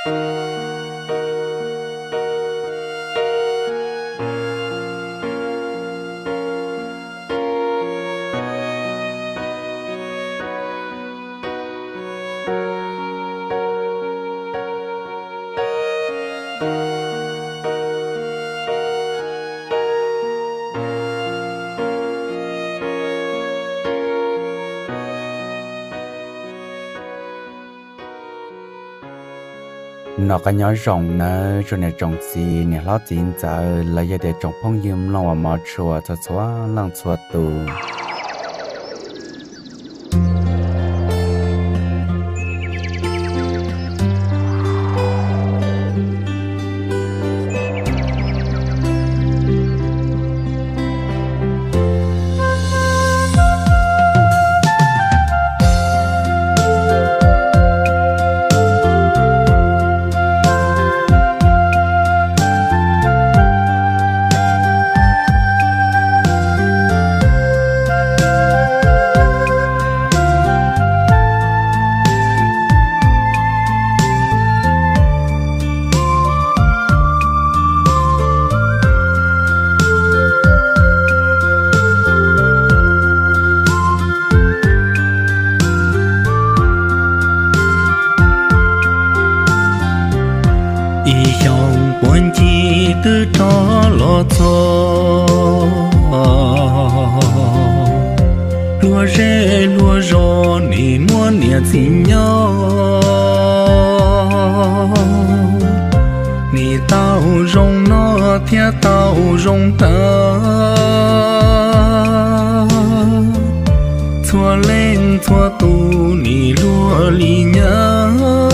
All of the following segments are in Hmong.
Noj qab nyob zoo nawb tsoom niam tsoom txiv, niam hlob txiv ntxawm los yog tias tsoom phooj ywg mloog uas hmov tshua txhua txhua leej txhua tus. Ib xyoo puag ncig twb rov los txog, luag zej luag zos nim muaj niam txiv nyob, nim tau zoo noj thiab tau zoo haus, txhua leej txhua tus nim luag li nyob.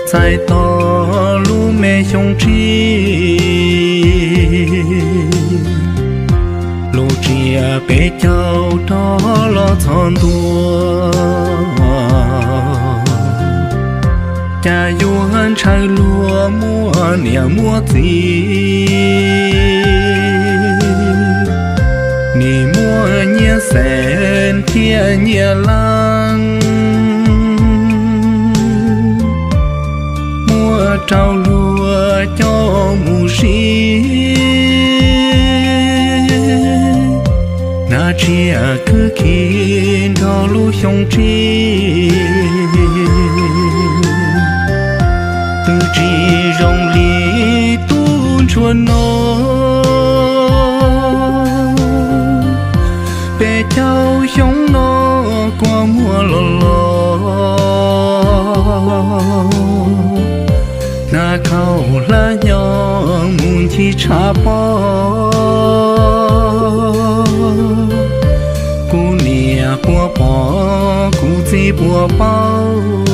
Txais tos lub me xyoo tsib, lub tsiab peb caug rov los txog ntua, cas yuav ntshaw luag muaj niam muaj txiv, nim muaj nyiaj xees thiab nyiaj leej, muaj rau luag coj mus siv, hnav tsiaj khwb khi nrog lub xyoo tsib. Twb tsis zoo li tub ntsuag no, peb caug xyoo no kua muag los los, hnav khaub hlab nyo mus ncig tshav pob. Kuv niam puas pom kuv txiv puas paub,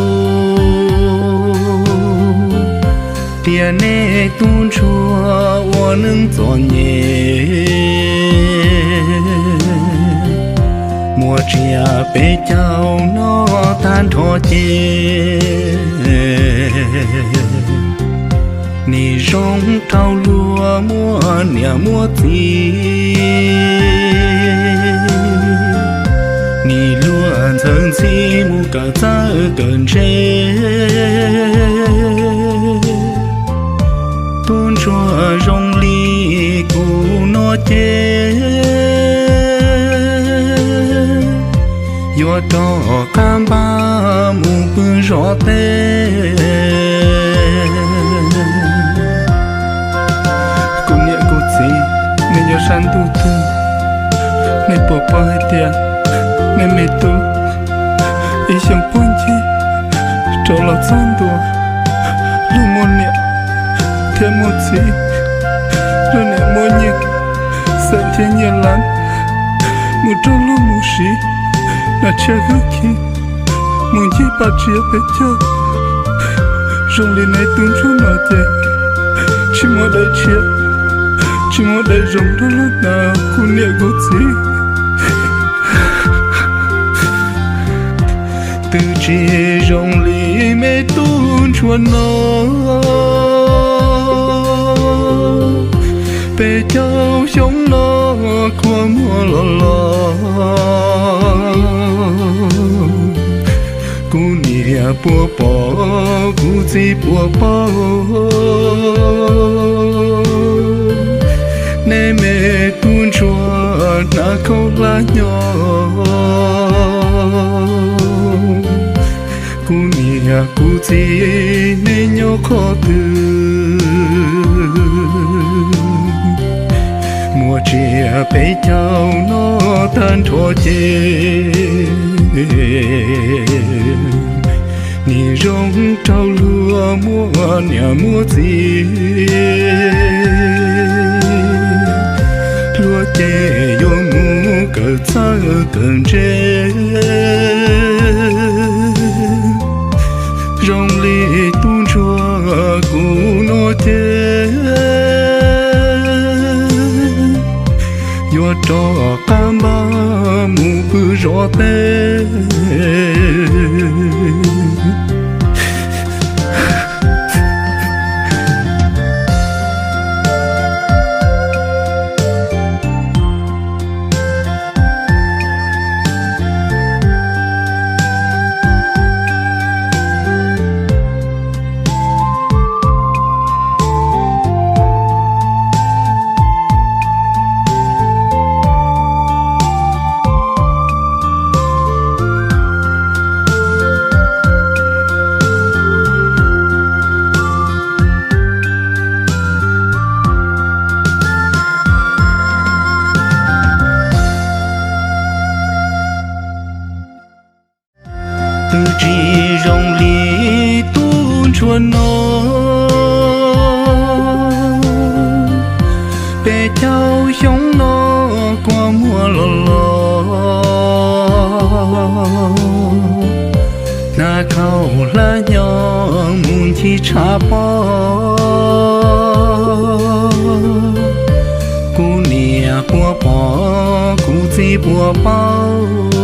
tias nej tub ntsuag ua neej txom nyem, muaj tsiaj peb caug no tag nrho ces, nim zoo rau luag muaj niam muaj txiv, nim luag ntxhawv ntxhi mus kawm txawj kawm ntse. Tub ntsuag zoo li kuv no ces, yuav rov qab npaj mus pw zov teb. Kuv niam kuv txiv, nej nyob sab ntuj twg, nej puas paub hais tias nej me tub ib xyoo puag ncig rov los txog ntua, luag muaj niam thiab muaj txiv, luag niam muaj nyiaj xeem thiab nyiaj leej, mus rau luag mus siv, hnav tsiaj khwb khi mus ncig paj tsiab peb caug. Zoo li neb tub ntsuag no ces, tsis muaj daim tshiab, tsis muaj daim zoo rau luag hnav kuv niam kuv txiv. Twb tsis zoo li me tub ntsuag no, peb caug xyoo no kua muag los los, Puas pom kuv txiv puas paub, neb me tub ntsuag hnav khaub hlab nyob. Kuv niam kuv txiv neb nyob qhov twg, muaj tsiaj peb caug noj tag nrho ces, nim zoo rau luag muaj niam muaj txiv. Luag ces yuav mus kawm txawj kawm ntse, zoo li tub ntsuag kuv no ces, yuav rov qab npaj mus pw zov teb. Twb tsis zoo li tub ntsuag no, peb caug xyoo no kua muag los los, hnav khaub hlab nyob mus ncig tshav pob. Kuv niam puas pom kuv txiv puas paub,